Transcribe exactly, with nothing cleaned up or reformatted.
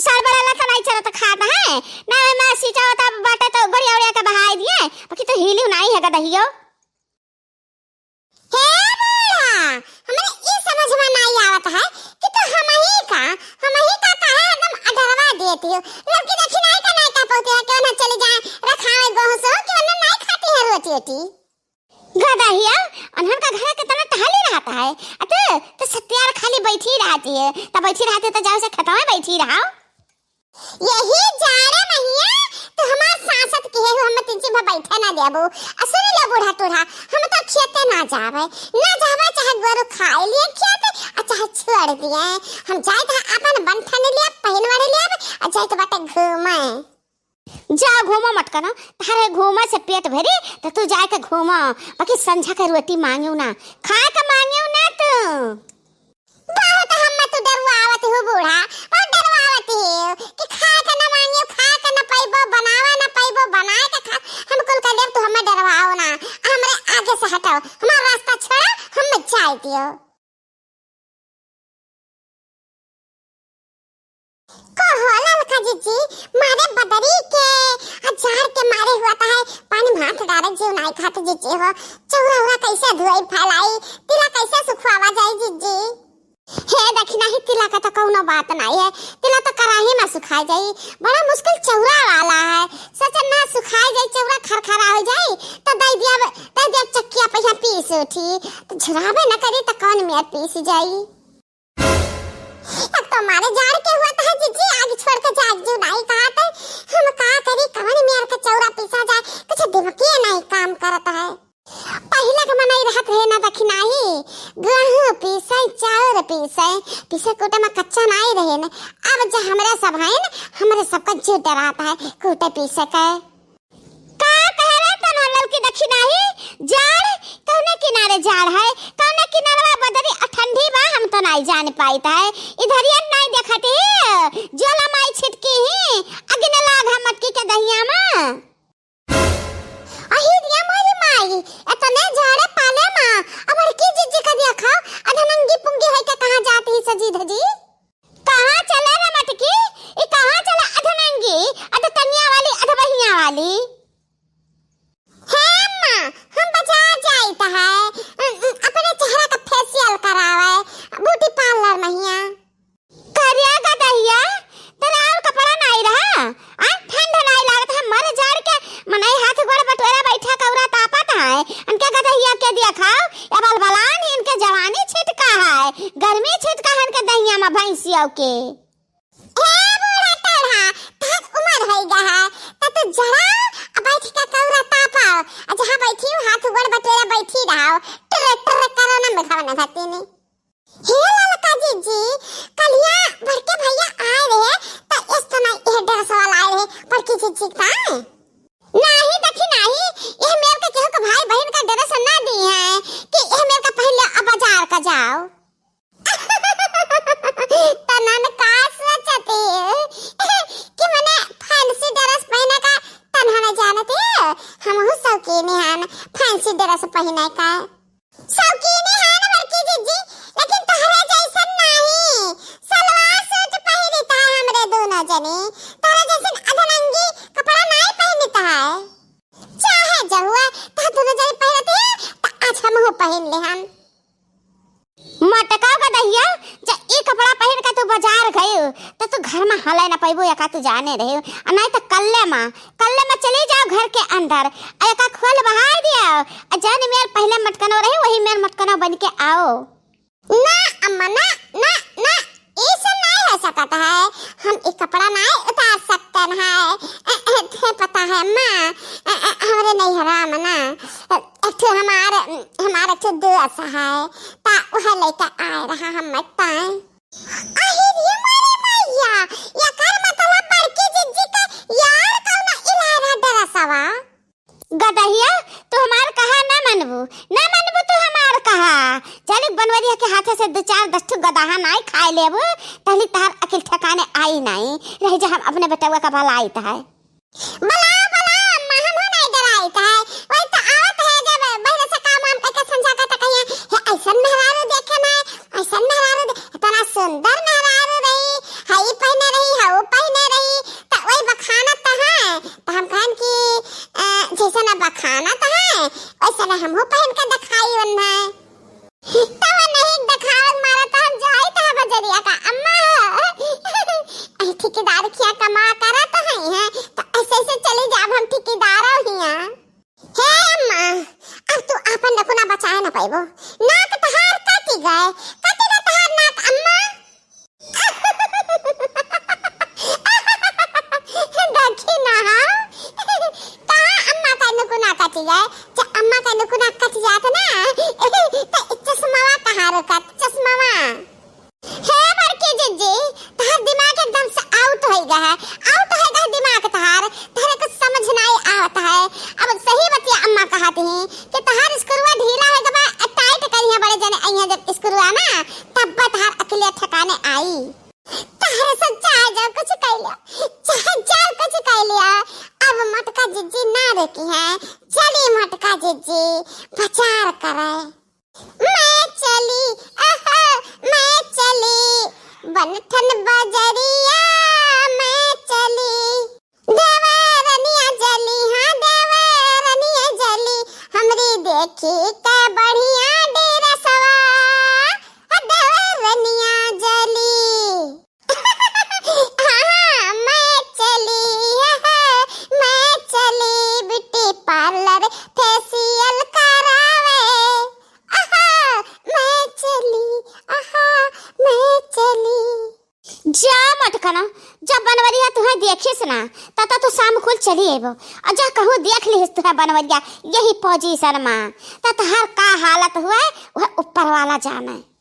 चार बड़ा लता नाई चलत खात है, ना, ना सीटा होता बाटे तो गड़िया उड़िया के बहाई दिए, बाकी तो हिली नाई है गदहियो। हे बूढ़ा, हमरे ई समझ में नाई आवत है कि तू हमही का, हमही का काहे एकदम अडरवा देती हो। लड़की देखी नाई का नाई का पौती है कि ओने चली जाए, रखावे गोहूं से कि ओने नाई खाती है रोटी ओटी। गदहिया, अनहन का घर के तना टहली रहत है। अ तू, तू सत्यार खाली बैठी रहती है। त बैठी रहती है त जाओ से खेतवा बैठी रहो। यही जाड़े महिया तू हमार सांसत किहे हो, हम तीन चीज में बैठे ना देबू। अ सुन ले बूढ़ा टूढ़ा, हम तो खेते ना जावे, ना जावे चाहे गोरू खाए लिए खेत, अ चाहे छोड़ दिए। हम जाइत है अपन बंठन लिए, पहिन वढ़ लिए, अ जाइत बाटे घूमे। जा घूमो मटकनो, तहरे घूमे से पेट भरी, त तू जाए के घूमो, बाकी संझा के रोटी मांगियो ना, खाए के मांगियो ना तू। बहुत हम्मे तू डरवावत हो बूढ़ा, बहुत डरवावत हो कि खाए के ना मांगियो, खाए के ना पाइबो, बनावे ना पाइबो, बनाए के खा, हम कुल कर लेब, तू हम्मे डरवाओ ना, हमरे आगे से हटो, हमार रास्ता छोड़ो, हम्मे जाए दियो। कहो ललका जिज्जी, मारे बदरी के, आ जाड़ के मारे हुआ त है, पानी में हाथ डारे जीव नाई खात जिज्जी हो। चौरा उरा कैसे धोई फैलाई, तिला कैसे सुखवावा जाई जिज्जी? हे दखिनाही, तिला का तो कौनो बात नाई है, तिला तो कराही में सुखाई जाई, बड़ा मुश्किल चौरा वाला है, सच ना सुखाई जाई, चौरा खरखरा हो जाई, तो दई दिया, दई दिया चक्किया पे यहाँ पीस उठी, तो झुराबे न करी तो कौन मेर पीस जाई। अब तो मारे जाड़ के हुआ त है जिज्जी, आग छोड़ के जाग जो नाई कहा थे। हम का करी, कवन मेर के चौरा पीसा जाए, कुछ दिमागे नाई काम करत है। पहिले के मनई रहत रहे ना दखिनाही, गेहूं पीसे, चाउर पीसे, पीसे कूटे में कच्चा नाई रहे न। अब जे हमरे सब हैं न, हमरे सबका जी डरात है कूटे पीसे के। का कहे रे तनहा ललकी दखिनाही, जाड़ कौने किनारे जाड़ है, कौने किनारवा बदरी आ ठंडी बा, हम तो नाई जान पाइत है। इधरिया नाई देखत ही, ज्वाला माई छिटकी ही, अग्नि लाग है मटकी के दहिया में। अही दिया मोरी माई, एतने जाड़े पाले मा, अब बड़की जिज्जी का देखा, अधनंगी पुंगी है के कहाँ जाती ही सजी धजी? कहाँ चले रे मटकी? ई कहाँ चले अधनंगी, अध तनिया वाली, अध बहिया वाली? हे अम्मा, हम बाजार जाइत है, अ, अ, अपने चेहरा का facial करावे, beauty parlour महिया। करिया गदहिया, तोरा और कपड़ा नाई रहा? आ, ठंड नाई लागत है, मर जाड़ के मनई हाथ गोड़ बटोरा बैठा कौरा तापत है, इनके गदहिया के दिया खाओ, या बलबलान ही इनके जवानी छिटका है, गर्मी छिटका है इनके दहिया में भैंसियों के। ए बूढ़ा टेढ़ा, तहर उमर होई गा है, त तू जराओ, आ बैठ के कौरा तापाओ, आ जहाँ बैठी हो, हाथ गोड़ बटोरा बैठी रहो, टर टर करो ना मेघवा ना धरती ने। हे ललका जिज्जी, कलिया बड़के भैया आए रहे, त इस तना यह ड्रेस वाला आए रहे, बड़की जिज्जी का। नाही देखी नाही, यह मेर के केहू के भाई बहिन का ड्रेस ना दी है, कि यह मेर का पहन ले आ बाजार का जाओ। तनन का सोचती कि मने फैंसी ड्रेस पहने का तनहा न जानती, हमहू शौकीन हन फैंसी ड्रेस पहने का। शौकीन हन बड़की जिज्जी, लेकिन तोहरे जैसन नाही। सलवार सूट पहिरित है हमरे दोनों जने, तोहरे जैसन अधनंगी कपड़ा नाही पहिनित है। चाहे जहुआ, तोहरे दोनों जने पहिरत है, त आज हमहू पहिन ले हन। मटकाओ का दहिया, जब ई कपड़ा पहिर के तू बाजार गयो, त तू घर में हले न पैबो, एका तू जाने रहे, आ नहीं त कल्ले मा, कल्ले मा चली जाओ घर के अंदर, आ एका खोल बहाई दिया, आ जौन मेर पहले मटकनो रहे, वही मेर मटकनो बन के आओ। ना अम्मा, ना, ना, ना, ई सब नहीं हो सकत है, हम ई कपड़ा नहीं उतार सकते हैं, ए, ए, थे पता है अम्मा, ए, ए, हमरे नैहरा में ना, ए, एक ठो हमार, हमार एक ठो दोस्त है, ता वह लेके आए रहा हम मत पाए। अरे रे मोरे मैया, एकर मतलब बड़की जिज्जी का यार कौनो इलाज है डरसवा। गदहिया, तू हमार कहा ना मनबू, ना मनबू तू हमार कहा। चल बनवरिया के हाथे से दो चार दस ठो गदहा नाई खाए लेबू, तहली तहार अकिल ठिकाने आई नाई। रह जा हम अपने बेटवा का भलाई त है। बलाओ, बलाओ, अम्मा, हमहू नाई डराइत है। वही तो आवत है, जब बहरे से काम वाम करके संझा का तो कहिए, "हे, ऐसन मेहरारू देखे ना, ऐसन मेहरारू दे-, इतना सुंदर मेहरारू रही, हई पहने रही, हऊ पहने हमहू पहिन के देखाई उन्हें। तब नहीं देखावत मारा तो हम जाई तो बजरिया का अम्मा। अही ठेकेदार खिया कमा करा तो है, हैं? तो ऐसे ऐसे चली जाब हम ठेकेदार हिया। हे अम्मा, अब तू आपन नकुना बचाए न पाइबो। नाक तहार कटि गए, कटि गए तहार नाक अम्मा। देखी ना, हाँ? कहाँ अम्मा का नकुना कटि गए? जब अम्मा का नकुना कटि जात ना, तो चश्मावा कहाँ रुकत? चश्मावा। हे बड़की जिज्जी, तहार दिमाग एकदम से out होइ गया है, out होइ गया दिमाग तहार, तहरे कुछ समझ नाहीं आवत है। अब सही बतिया अम्मा कहत ही कि तहार स्क्रूवा ढीला होइ गवा, tight करिया बड़े जने अइहें जब स्क्रूवा ना, तब तहार अकलिया ठिकाने आई। तहरे से चाहे जो कुछ कइ लिया, चाहे जो कुछ कइ लिया, अब मोटका जिज्जी ना रोकी है। चली मोटका जिज्जी, बचार करे। मैं चली, आहा, मैं चली, बनठन बजरिया मैं चली। देवरनिया जली, हाँ, देवरनिया जली, हमरी देखी के बढ़िया डेरसवा। हाँ, देवरनिया जली। हाँ, मैं चली, हाँ, मैं चली beauty parlour facial करावे। आहा, मैं चली, आहा, मैं चली। जा मटकना, जब बनवरिया तुहे देखिस ना, त, त तू शाम कुल चली अइबो। अउर जा कहूँ देख लिहिस तुहे बनवरिया, यही position मा, त तहार का हालत हुए, वह ऊपर वाला जाने।